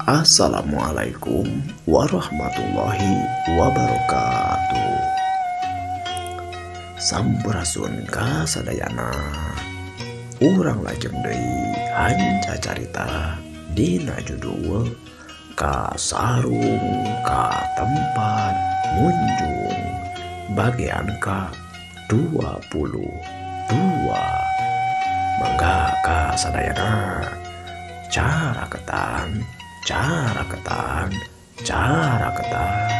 Assalamualaikum warahmatullahi wabarakatuh. Sampurasun kasadayana. Urang lajeng deui hanca carita dina judul Kasarung ka Tempat Munjung bagian ka 22. Mangga kasadayana caraketan caraketan caraketan.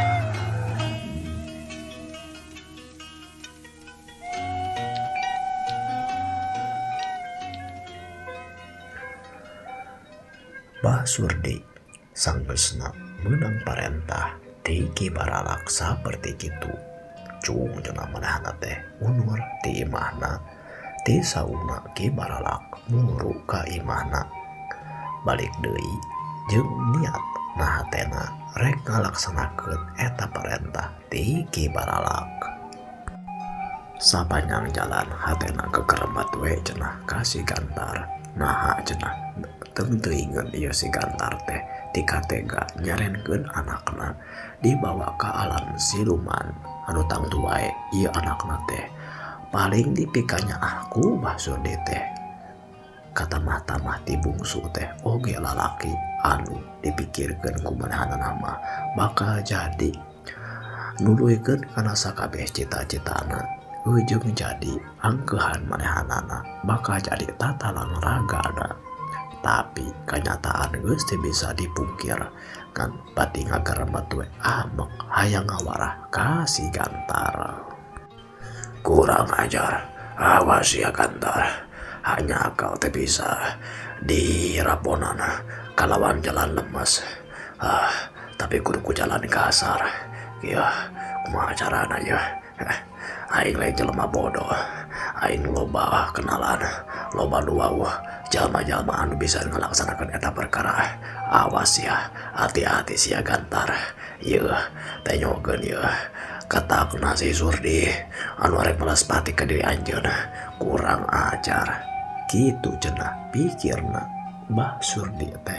Bah Surdi sanggeusna meunang parentah ti Ki Baralak saperti kitu. Cung cenah manehna teh unur ti imahna ti sauna Ki Baralak muru ka imahna. Balik deui jeung niat na hatena rek ngalaksanakeun eta parentah ti Ki Baralak. Sapanjang jalan hatena kekeremet we cenah ka si Gantar. Naha cenah teuing-teuingeun ieu si Gantar teh tikatega nyarenkeun anakna dibawa ka alam siluman anu tangtu wae ieu anakna teh paling dipikanyaah ku Bah Surdi teh. Katamah-tamah ti bungsu teh oge lalaki anu dipikirkeun ku manehanana mah bakal jadi nuluykeun kana sakabeh cita-citana ujung jadi angkeuhan manehanana bakal jadi tatalang ragana. Tapi kanyataan geus teu bisa dipungkir ngan bati ngageremet we amek hayang ngawarah ka si Gantar. Kurang ajar, awas ya Gantar. Hanya kau teh bisa diraponan kalawan jalan lemes. Ah, tapi kudu ku jalan kasar. Ya, kumaha carana ya? Aing lain jelema bodoh. Aing loba kenalan, loba duau jalma-jalma anu bisa ngalaksanakeun eta perkara. Awas ya, hati-hati sia Gantar. Yeuh, tenyokeun yeuh. Katakna si Surdi anu arek melas pati ka diri anjeun. Kurang ajar. Kitu cenah pikirna Bah Surdi teh.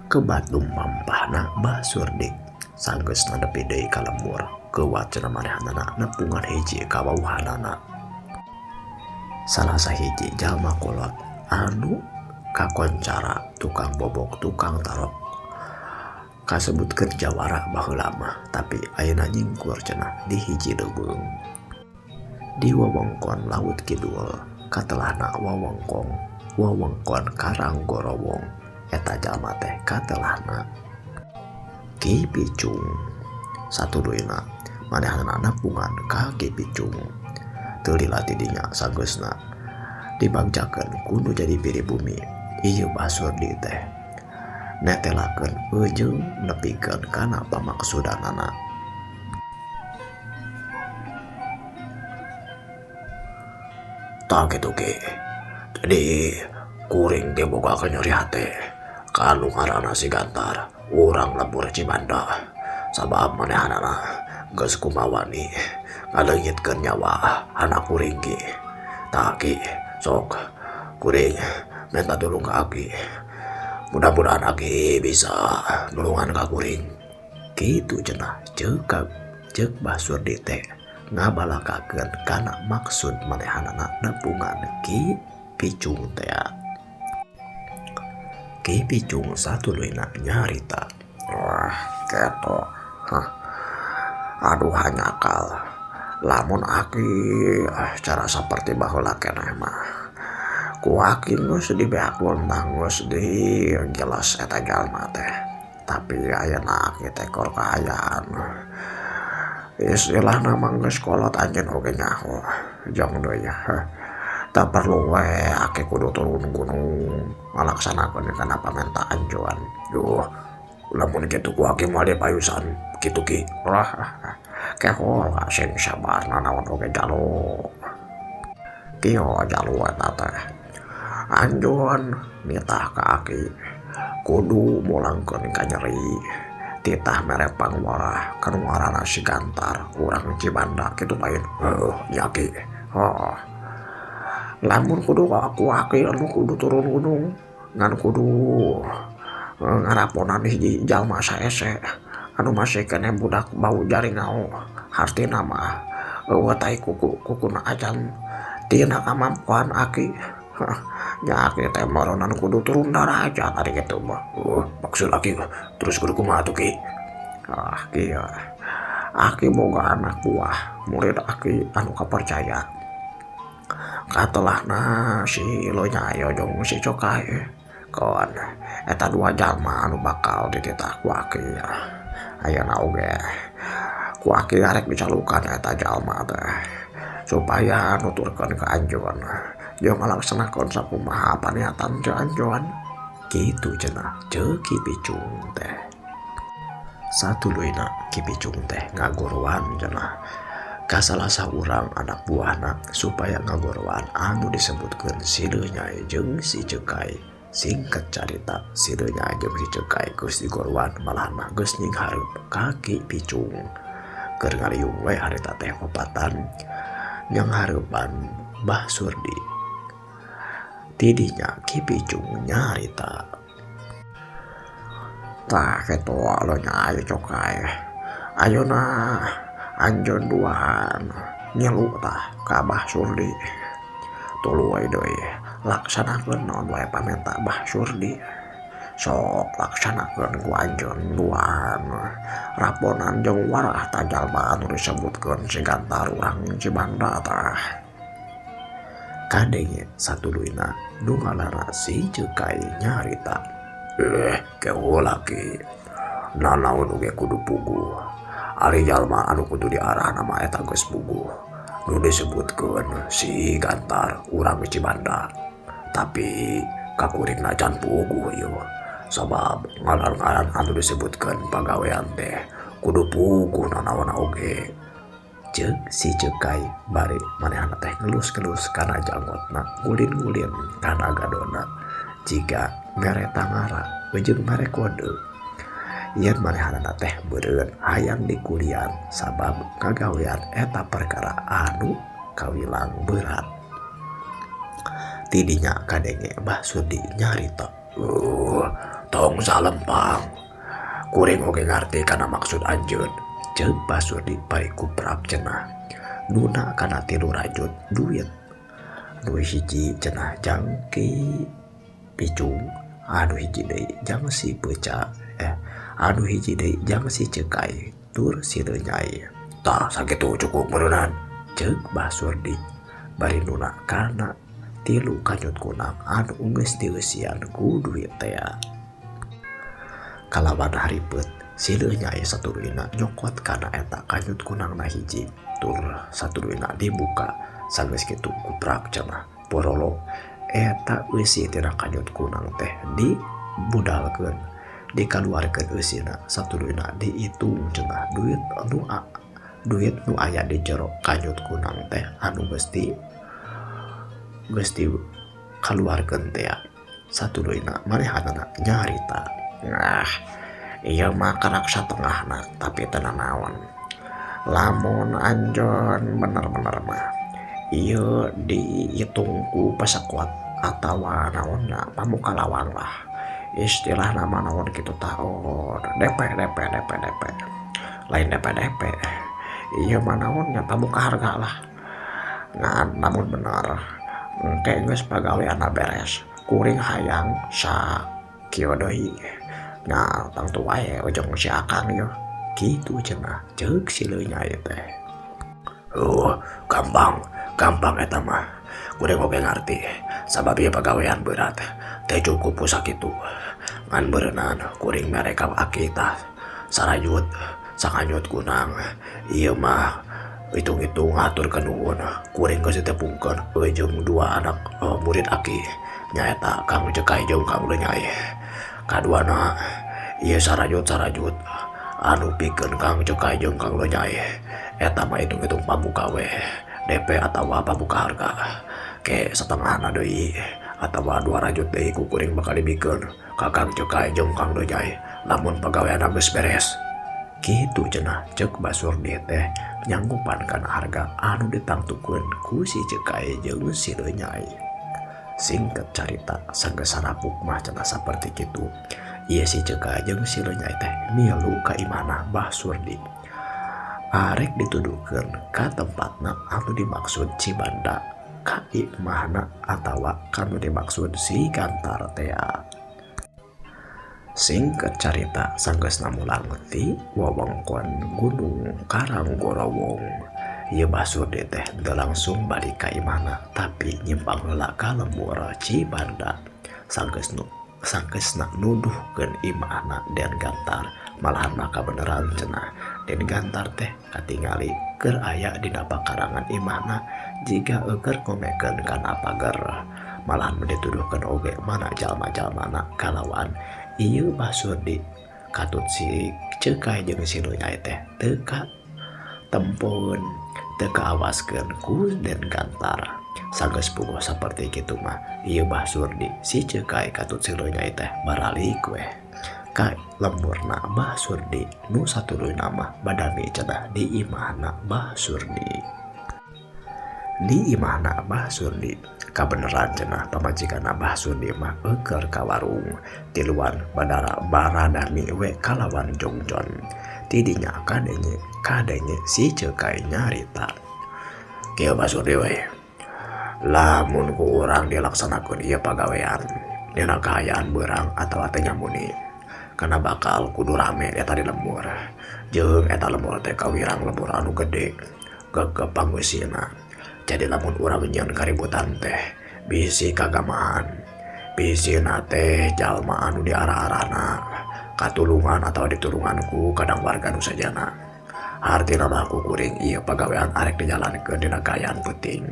Kebat lumampahna Bah Surdi sanggeus nepi deui ka lembur. Keuwat cenah manehanana nepungan hiji kawauhanana. Salah sahiji jalma kolot anu kakoncara tukang bobok tukang tarok kasebutkeun jawara baheula mah tapi ayeuna nyingkur cenah di hiji leuweung. Di wewengkon Laut Kidul katelahna wewengkon Karanggorowong eta jalma teh katelahna Ki Picung. Satuluyna manehanana nepungan ka Ki Picung. Teu lila ti dinya sanggeusna dibagjakeun kudu jadi pribumi ieu Bah Surdi teh netelakeun ujung nepikeun kana pamaksudanana. Tah kitu Ki. Jadi kuring teh boga kanyeri hate ka anu ngaranna si Gantar urang lembur Cibanda. Sabab manehanana geus kumawani ngaleungitkeun nyawa anak kuring Ki. Tah Ki, sok kuring minta tulung ka Aki. Mudah-mudahan Aki bisa nulungan ka kuring. Kitu cenah ceuk Bah Surdi teh ngabalakakeun kana maksud manehanana nepungan Ki Picung teh. Ki Picung satuluyna nyarita. Wah, keto. Hah. Aduh hanyakal. Lamun Aki cara saperti baheula keneh mah. Ku Aki geus dibeak geus dijelas eta jalma teh. Tapi ayeuna Aki teh keur kaayaan. Istilahna mah geus kolot anjeun oge nyaho. Jong deui. Tak perlu we Aki kudu turun gunung ngalaksanakeun kana pamenta anjeun. Duh, lamun kitu ku Aki moal dipayusan kitu Ki. Wah, kehol sing sabar nanaon oge jalu. Kieu jalu eta teh. Anjeun nitah ka Aki kudu mulangkeun ka nyeri. Titah mere pangwarah kanu ngaranna si Gantar urang Cibanda kitu lain. Heuh nya Ki. Heuh. Lamun kudu aku Aki anu kudu turun gunung ngan kudu Ngaraponan hiji jalma saese anu masih keneh budak bau jaringau hartina mah eueuh tai kuku kukuna acan tina kamampuan aki. Nya aki teh meureunnan kudu turun darajat ari kitu mah. Maksud aki terus kudu kumaha atuh Ki? Ah kieu aki boga anak buah murid aki anu kapercaya katelahna si Lonyai jeung si Cokai kon eta dua jalma anu bakal dititah ku aki. Ayeuna oge ku aki arek dicalukan eta jalma teh supaya nuturkeun ka anjeun jeung ngalaksanakeun sakumaha paniatan ti anjeun. Kitu cenah ceuk Ki Picung teh. Satuluyna Ki Picung teh ngagorowan cenah ka salah saurang anak buahna supaya ngagorowan anu disebutkeun si Leunyai jeung si Cekai. Singkat carita si Leunyai jeung si Cekai geus digorowan malah mah geus nyinghareup ka Ki Picung. Keur ngaliung we harita teh opatan nyanghareupan Bah Surdi. Tidinya Ki Picung nyarita. Tah kitu Leunyai Cokai. Ayeuna anjeun duaan ngilu tah ka Bah Surdi. Tuluy deui laksanakeun naon wae pamenta Bah Surdi. Sok laksanakeun ku anjeun duaan. Raponan jeung warah tah jalma anu disebutkeun si Gantar urang Cibanda tah. Kadenge satuluyna nu ngaranna si Cekai nyarita. Keho laki. Nanaon oge kudu puguh. Ari jalma anu kudu diarahna mah eta geus puguh. Nu disebutkeun si Gantar urang Cibanda. Tapi kakuringna can puguh ieu. Sabab ngaran-ngaran anu disebutkeun pagawean teh kudu puguh nanaon oge. Ceuk si Cekai bari manehna teh ngelus-ngelus kana janggotna, ngulin-ngulin kana gadona. Jiga mere tangara jeung mere kode. Yen manehna teh beureun hayang dikulian sabab kagawean eta perkara anu kawilang berat. Tidinya kadenge Bah Surdi nyarita. Tong salempang. Kuring oge ngarti kana maksud anjeun. Ceuk Bah Surdi bari kuprak cenah. Nuna kana 3 rajut duit. Nu hiji cenah jang Ki Picung, anu hiji deui jang si Peca, anu hiji deui jang si Cekai tur si Leunyai. Tah sakitu cukup meureunan. Ceuk Bah Surdi bari nuna kana 3 kanyut kunang anu geus dieusian ku duit teh. Kalawan haripet si Leunyai satuluyna nyokot kana eta kanyut kunangna hiji tur satuluyna dibuka sanggeus kitu kuprak cenah porolo eta eusi tina kanyut kunang teh dibudalkeun dikaluarkeun eusina satuluyna diitung cenah duit nu aya di jero kanyut kunang teh anu geus dikaluarkeun teh. Satuluyna manehanana nyarita. Nah, ieu mah karak satengahna tapi teu nanaon. Lamun anjeun bener-bener mah ieu dihitung ku pasekuat atawa naonna pamuka lawang lah. Istilah nama naon kitu tahun DP DP DP DP. Lain DP DP. Ieu mah naonnya pamuka harga lah. Ngan namun bener engke geus pagaweanna beres. Kuring hayang sa kieu deui. Nah, tangtu wae ujung si Akang yo. Kitu cenah ceuk si Leunyai teh. Gampang, gampang eta mah. Kuring oge ngarti. Sabab ieu pagawean berat. Teh cukup ku sakitu. Ngan beureunan kuring mere ka aki tah sarajut sakanyut kunang. Ieu mah hitung-hitung ngaturkeun nuhun. Kuring geus ditepungkeun jeung 2 anak murid aki. Nyaeta Kang Cekai jeung Kang Leunyai. Kaduana ieu sarajut-sarajut anu pikeun Kang Cekai jeung Kang Leunyai. Eta mah hitung-hitung pamuka we. DP atawa pamuka harga. Ke setengahna deui atawa 2 rajut deui ku kuring bakal dibikeun ka Kang Cekai jeung Kang Leunyai lamun pagaweanna geus beres. Kitu cenah ceuk Bah Surdi teh nyanggupan kana harga anu ditangtukeun ku si Cekai jeung si Leunyai. Singkat carita sanggeus sarapuk mah cenah saperti kitu. Ieu si Ceukai jeung si Lenyai teh milu ka imahna Bah Surdi. Arek dituduhkeun ka tempatna anu dimaksud Cibanda ka imahna atawa ka nu dimaksud si Gantar tea. Singkat carita sanggeusna mulang ti wewengkon Gunung Karanggorowong. Ieu Bah Surdi teh teu langsung balik ka imahna tapi nyimpang heula ka lembur Cibanda. Sanggeus nu sanggeusna nuduhkeun imahna Den Gantar malahan mah kabeneran cenah Den Gantar teh katingali keur aya dina pakarangan imahna jiga eueuh ngomekeun kana pager malahan mah dituduhkeun oge mana jalma-jalmana kalawan ieu Bah Surdi katut si Ceukai jeung si Lunyai teh teu katempoeun teu kaawaskeun ku Den Gantar. Sanggeus puguh saperti kitu mah ieu Bah Surdi si Ceukai katut si Lunyai teh baralik weh ka lemburna Bah Surdi nu satuluyna mah badami cenah di imahna Bah Surdi. Di imahna Bah Surdi kabeneran cenah pamajikanna Bah Surdi mah eueuh ka warung tiluan badara baradami we kalawan jongjon. Tidinya kadenge kadenge si Ceukai nyarita. Kieu Bah Surdi we lamun ku urang dilaksanakeun ieu pagawean dina kaayaan beurang atawa teu nyamuni kana bakal kudu rame eta di lembur jeung eta lembur teh kawirang lembur anu gede gegep pangeusina. Jadi lamun urang nyieun kaributan teh bisi kagamaan bisina teh jalma anu diarah-arahna katulungan atawa ditulungan ku kadang warga nu sajana. Hartina mah ku kuring ieu pagawean arek dijalankeun dina kaayaan peuting.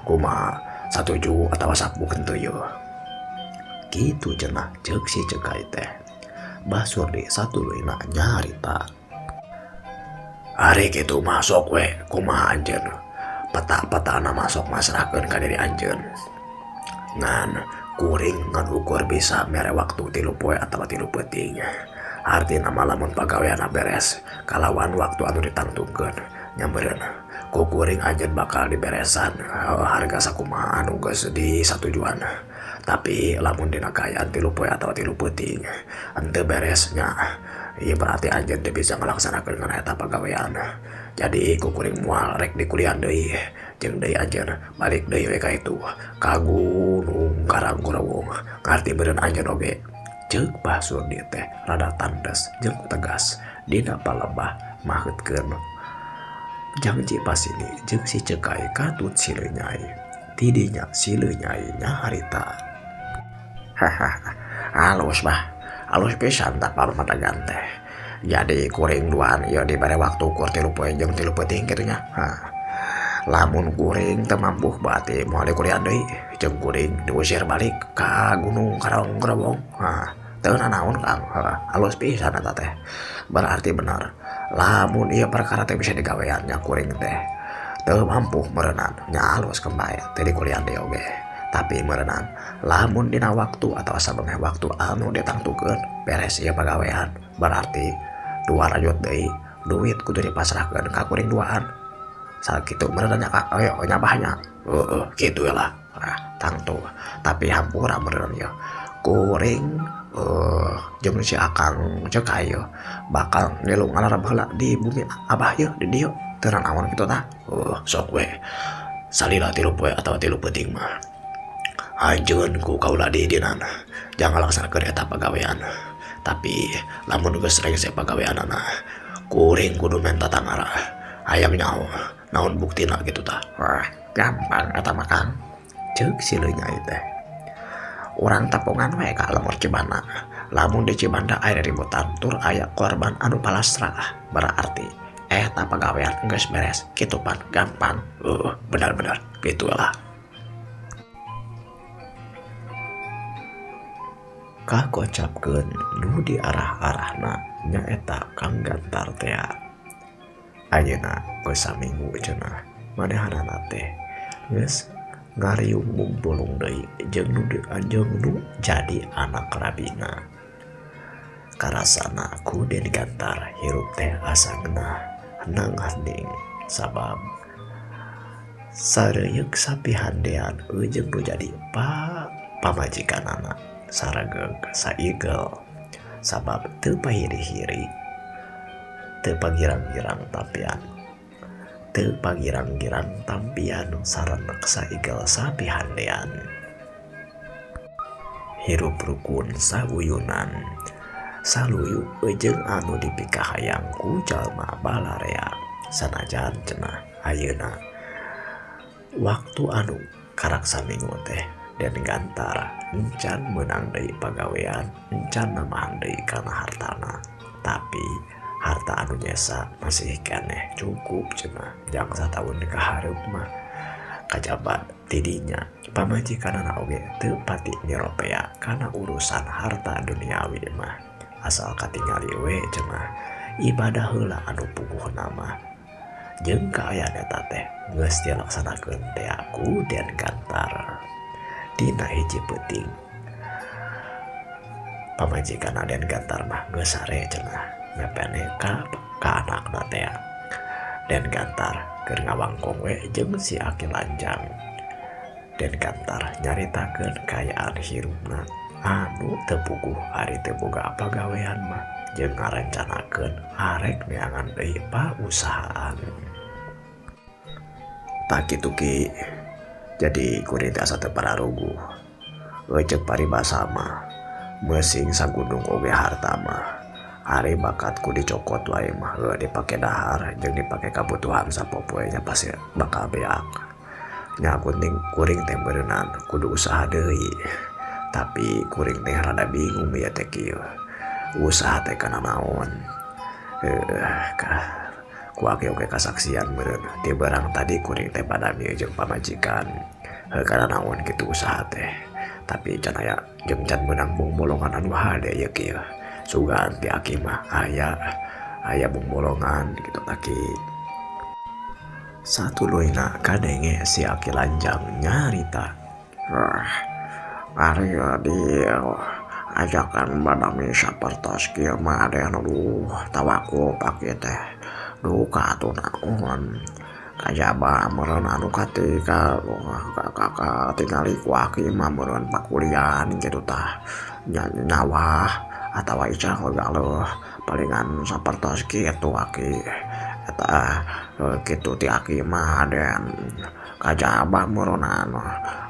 Kumaha satuju atawa sapuh henteu yeuh. Kitu cenah ceuk si Ceukai teh. Bah Surdi satuluyna nyarita. Ari kitu mah sok we kumaha anjeun. Peta-petana mah sok masrahkeun ka diri anjeun. Ngan kuring ngan ukur bisa mere waktu 3 poe atawa 3 peuting. Hartina mah lamun pagaweanna beres kalawan waktu anu ditangtungkeun nya meureun ku kuring anjeun bakal diberesan harga sakumaha anu geus disatujuan. Tapi lamun dina kaayaan 3 poe atawa 3 peuting henteu beres nya ieu berarti anjeun teu bisa ngalaksanakeun kana eta pagawean. Jadi ku kuring moal rek dikulian deui jeung deui anjeun balik deui we ka itu ka Gunung Karanggorowong ngarti meureun anjeun oge. Ceuk Bah Surdi teh rada tandes jeung tegas dina palebah maheutkeun jangji pasini jeung si Ceukai katut si Lenyai. Tidinya si Lenyai nyaharita. Hahaha, halus bah, halus pisan tah pamadegan teh. Jadi kuring duaan ieu dibere waktu ukur 3 poe jeung 3 peuting kitu nya. Hah. Lamun kuring teu mampu berarti moal dikulian deui jeung kuring diusir balik ka Gunung Karanggorowong. Hah, teu nanaon Kang. Hah, halus pisan eta teh. Berarti bener lamun ieu perkara teh bisa digawean nya kuring teh teu mampu meureunan nya halus kembali teh dikulian deui oge. Tapi meureunan lamun dina waktu atawa sabengeh waktu anu ditangtukeun beres ieu pagawean berarti dua rajut deui duit kudu dipasrahkeun ka kuring duaan. Sakitu meureun nya ka ayo nya bah nya. Heueuh kitu lah. Ah, tangtu. Tapi hampura meureun ieu. Kuring jeung si Akang Ceukai ieu bakal ngilu ngalarep heula di bumi abah ieu di dieu. Teu nanaon kitu tah. Sok we. Salila 3 poe atawa 3 peuting mah. Anjeun ku kaula diidinan jangan laksanakeun eta pagawean. Tapi lamun geus rengse pagaweanana kuring kudu menta tangara. Hayang nyaho naon buktina kitu tah. Wah, gampang eta mah Kang. Ceuk si Lenyai teh. Urang tapongan we ka lembur Cibanda. Lamun di Cibanda aya ributan tur aya korban anu palastra berarti eta pagawean geus beres kitu pan gampang. Benar-benar kitu lah. Kakocapkeun nu diarah-arahna nyaeta Kang Gantar tea. Ayeuna geus saminggu cenah manehanana teh geus ngariung mumpulung deui jeung nu jadi anak rabina. Karasana ku Den Gantar hirup teh asa ngeunah henang hening sabab sareuyeuk sapihandean jeung nu jadi pamajikanana. Sarageug saigel. Sabab teu pahiri-hiri, teu pagirang-girang tampian. Teu pagirang-girang tampian sarenek saigel sapihandean. Hirup rukun sauyunan, saluyu jeung anu dipikahayang ku jalma balarea. Sanajan cenah ayeuna waktu anu karak saminggu teh Den Gantar encan meunang deui pagawean, encan namahan deui kana hartana. Tapi harta anu nyesa masih keneh cukup cenah jang sataun ka hareup mah. Kajabat tidinya pamajikanana oge teu pati nyiropea kana urusan harta duniawi mah. Asal katingali we cenah ibadah heula anu puguhna mah. Jeung kaayaan eta teh geus dilaksanakeun teh ku Den Gantar. Dina hiji peuting pamajikan Den Gantar mah geus sare cenah mepene ka anakna teh. Den Gantar keur ngawangkong we jeung si Aki Lanjang. Den Gantar nyaritakeun kaayaan hirupna anu teu puguh ari teu boga pagawean mah jeung ngarencanakeun arek neangan deui pausahaan. Tah kitu ki jadi kuring teh asa teu pararuguh. Ceuk paribasa mah meusing sagunung oge harta mah. Ari bakat ku dicokot wae mah heuh dipake dahar jeung dipake kabutuhan sapopoe nya pasti bakal beak. Nya kuring kuring teh meureunan kudu usaha deui. Tapi kuring teh rada bingung ieu teh kieu. Usaha teh kana naon? Heuh ku aki oge kasaksian meureun ti beurang tadi kuring teh badami jeung pamajikan. Heuh kana naon kitu usaha teh. Tapi can aya jeung can meunang bongbolongan anu hade ieu kieu. Sugan ti aki mah aya bongbolongan kitu aki. Satuluyna kadenge si Aki Lanjang nyarita. Ari di ajakan badami sapertos kieu mah ade anu tawaku pake teh duka atuh naon. Kajaba meureun anu katika katingali ku aki mah meureun pakulian kitu tah nyawah atawa icah galeuh palingan sapertos kitu aki. Eta kitu ti aki mah aden kajaba meureunnan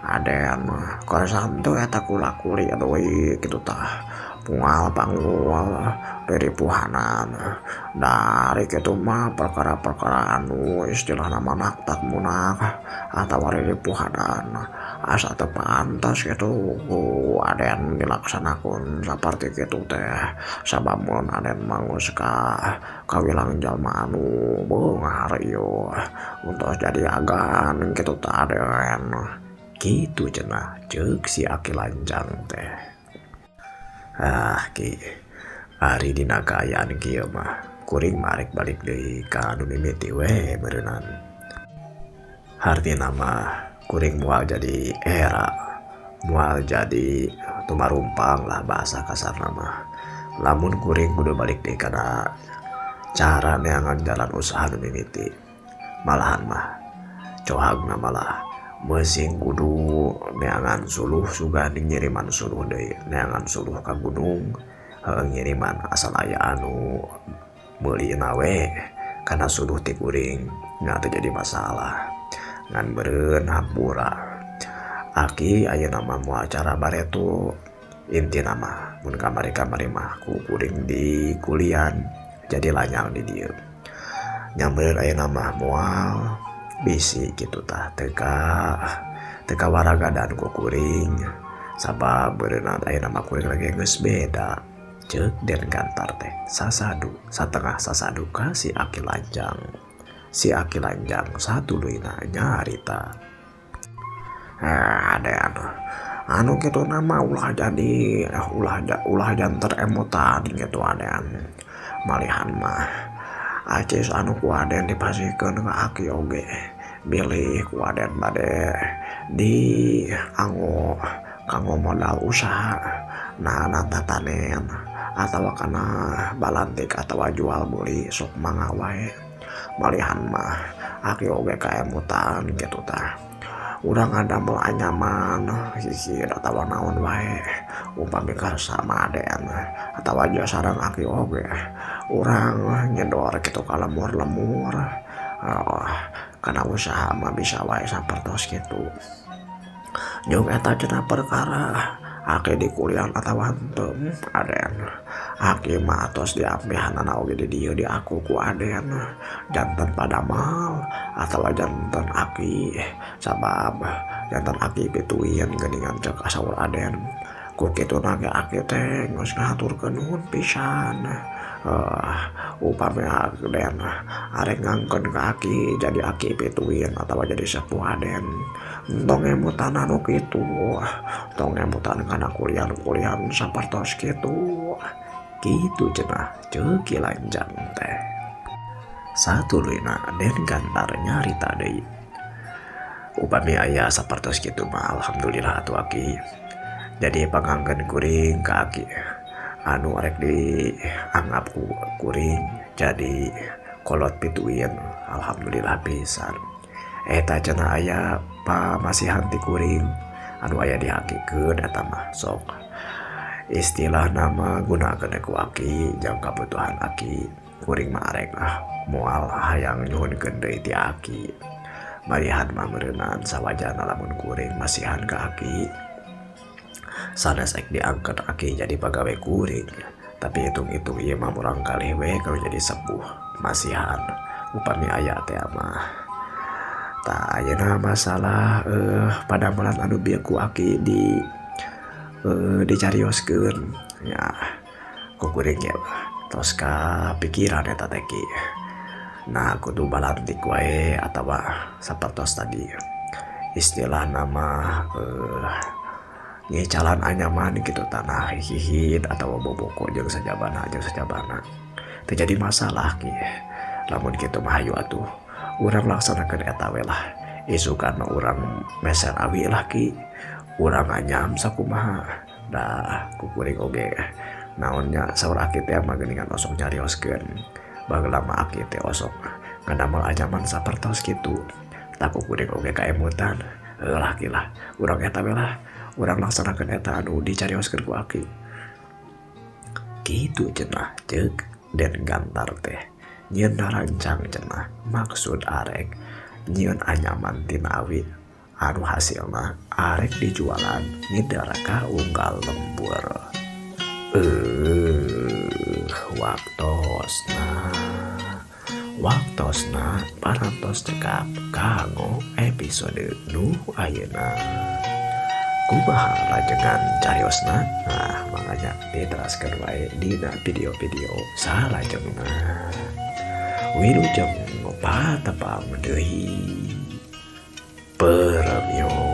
aden koresan teu eta kula-kuli deui kitu tah pungal panggul diripuhanan dari kitu mah perkara-perkara anu istilahna mah naktak munak atawa riripuhanan asa teu pantes kitu ku aden dilaksanakeun saperti kitu teh sabab mun aden mah geus ka kawilang jalma anu beunghar ieu entos jadi agan kitu teh aden. Kitu cenah ceuk si Aki Lanjang teh. Ah ki ari dina kaayaan kieu mah kuring mah arek balik deui ka anu mimiti we meureunan. Hartina mah kuring moal jadi era, moal jadi tumarumpang lah bahasa kasarna mah. Lamun kuring kudu balik deui kana cara neangan jalan usaha nu mimiti. Malahan mah cohagna malah meusing kudu neangan suluh sugan ngiriman suluh deui, neangan suluh ka gunung heuh ngiriman asal aya anu meulina we kana suluh ti kuring nya teu jadi masalah. Ngan meureun hampura aki ayeuna mah moal cara bareto intina mah mun kamari-kamari mah ku kuring di kulian jadi lanyang di dieu. Nya meureun ayeuna mah moal bisi kitu tah teka waragadan ku kuring sabab beureunan ayeuna mah kuring lagi geus beda. Ceuk Den Gantar teh sasadu satengah sasadu ka si Aki Lanjang. Si Aki Lanjang satuluyna nyarita. Aden anu kitu nama ulah jadi ulah janter emutan kitu aden. Malihan mah acis anu ku aden dipasihkeun ka aki oge bilih ku aden bade di anggo kanggo modal usaha nah tatanen atawa kana balantik atawa jual beli sok mangga wae. Malihan mah aki oge kaemutan kitu tah. Urang ngadamel anyaman hiji atawa naon wae upami karsa mah Aden atawa sareng aki oge urang nyedor kitu ka lemur-lemur. Kana usaha mah bisa wae sapertos kitu. Jeung eta cenah perkara aki di kuliah atawa henteu Aden. Aki mah atos diampihanana oge di dieu diaku ku Aden janten padamal atawa janten aki sabab janten aki pituin geuningan cek saur Aden. Ku kituna ge aki teh geus ngahaturkeun nuhun pisan. Upami Aden arek ngangkeun ka aki jadi aki pituin atawa jadi sepuh Aden. Tong emutan anu kitu, tong emutan kana kuliah-kuliahan sapertos kitu. Kitu cenah ceuk Ki Lanjang teh. Satuluyna Den Gantar nyarita deui. Upami aya sapertos kitu mah alhamdulillah atuh aki. Jadi pangangkeun kuring ka aki anu arek dianggap ku kuring jadi kolot pituin, alhamdulillah pisan. Eta cenah aya pamasihan ti kuring anu aya dihakikeun eta mah sok istilah nama gunakeun ku aki jang kabutuhan aki. Kuring mah arek moal hayang nyuhunkeun deui ti aki. Marihan mah meureunan sawajana lamun kuring masihan ka aki. Sanes ek diangkat aki jadi pagawe kuring, tapi hitung-hitung ieu mah murang kalih we kalau jadi sepuh masihan upami aya teh mah. Tah ayeuna masalah padamelan anu bieu ku aki di dicarioskeun nya ku kuring ge tos kapikiran eta teh ki. Nah kudu balantik wae atawa sapertos tadi istilah nama ngecalan anyaman gitu tanah hihit atau boboko jeung sajabana jeung sajabana teu jadi masalah ki. Lamun kitu mah hayu atuh urang laksanakeun eta we lah. Isukan mah urang meser awi lah ki, urang anyam sakumaha. Dah ku kuring oge naonnya saur aki teh mah geuningan osok nyarioskeun. Baheula mah aki teh osok ngadamel anyaman sapertos kitu. Tah ku kuring oge kaemutan. Heuh lah ki lah, urang eta we lah, urang laksanakeun eta anu dicarioskeun ku aki. Kitu cenah ceuk Den Gantar teh nyieun rancang cenah maksud arek nyieun anyaman tina awi anu hasilna arek dijualan ngidar ka unggal lembur. Waktosna parantos cekap kanggo episode nu ayeuna. Kumaha lajengan cariosna? Nah, makanya diteraskeun wae dina video-video salajengna. Wilujeng patepang deui. Permio.